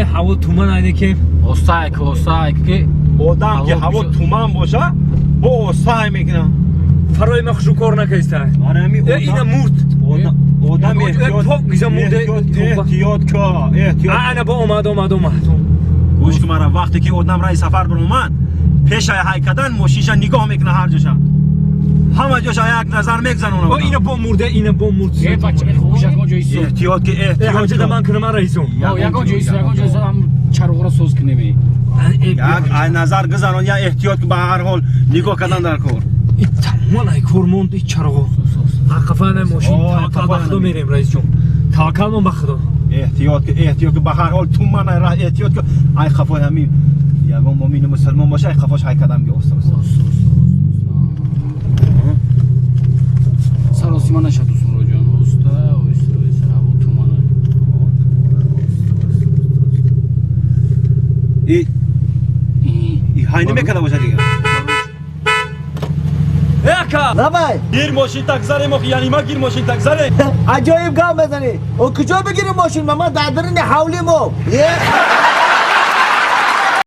Ҳаво туман айне ки. Остай ки, остай ки. Одам ки ҳаво туман боша, бо остай мекунам. Фарои ма хушу кор накайста. Барами ина мурд. Одам эҳтиёт. Пок гиза мурде. Эҳтиёт ка, эҳтиёт. Ана бо омад, омад, омад. Гӯш кун мара, вақте ки одам раи сафар баромад, пешаи ҳай кардан мошинша нигоҳ мекуна, ҳар ҷоша. Ҳама ҷоша як назар мегзанона. О, ина бо мурде, ина бо мурд. Э, бача, хуш ягон ҷои су. Эҳтиёт ки, эҳтиёт. Ҳамҷа ман кунам, раисум. Ягон ҷои су, ягон ҷои су, ҳам чароғро соз кунем. Як ай назар гузарон, я эҳтиёт ки, ба ҳар ҳол нигоҳ кардан дар кор. И тамоман ай кор монд и чароғо. Қафа на мошин, таваккал ба Худо мерем, раисҷон. Таваккал мон ба Худо. Эҳтиёт ки, эҳтиёт ки, ба ҳар ҳол туман ай раҳ эҳтиёт ки, ай қафои ҳамин ягон мумини мусулмон боша, ай қафош ҳай кадам ки, оста оста. Саросима наша, дӯстмуроҷон. Оста, оста, оста, ҳаво туман. И и ҳай намекарда боша дига. Ака! Давай! Гир мошин так зарем, охи, яъне ма гир мошин так зарем. Аҷоиб гап мезанӣ. О, куҷо бигирим мошин? Ма дар даруни ҳавлимо. Е?